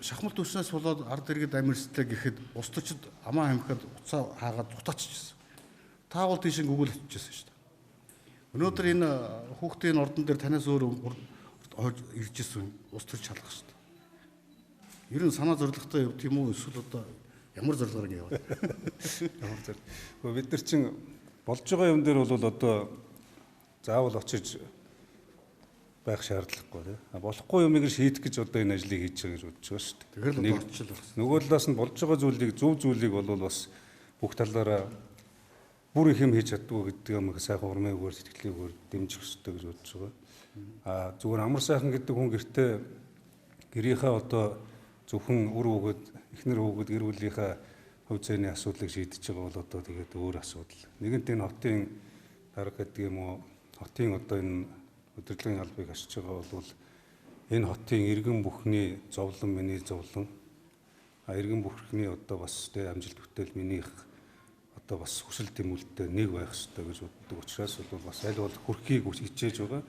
Шахмал түвшнээс болоод ард иргэд амьсгалаа гэхэд улс төрчид амаа хамхиад уцаа хаагаад зутааччихсан. Та бол тийш гүгэл очижсэн шүү дээ. Өнөөдөр энэ хүүхдийн ордон дээр танаас өөр ирж исэн улс төрч шалгах шүү дээ. Ер нь санаа зоригтой явд юм уу эсвэл одоо ямар зорилгоор ингэ яваад? Ямар зорилго. Бид нар чинь болж байгаа юм дээр бол одоо заавал очиж байх шаардлагагүй тий. Болохгүй юмыг шийдэх гэж одоо энэ ажлыг хийж байгаа гэж бодож байгаа шүү дээ. Тэгэхээр л одоо очил байна. Нөгөө талаас нь болж байгаа зүйлийг зөв зүйлийг бол бас бүх талаараа бүр их юм хийж чаддгүй гэдэг юм их сайхан урмын үгээр сэтгэлийн үгээр дэмжих ёстой гэж бодож байгаа. А зүгээр амар сайхан гэдэг хүн гэртээ гэрийнхээ одоо зөвхөн үр хүүхэд, эхнэр хүүхэд, гэр бүлийнхээ хувь зээний асуудлыг шийдэж байгаа бол одоо тэгээд өөр асуудал. Нэгэнт энэ хотын дарга гэдэг юм уу, хотын одоо энэ удирдлагын албыг асч байгаа бол энэ хотын иргэн бүхний зовлон миний зовлон, а иргэн бүхний одоо бас тэ амжилт бүтээл минийх одоо бас хүсэл тэмүүлэлтэй нэг байх ёстой гэж боддог учраас бол бас аль болох хүрхийг хичээж байгаа.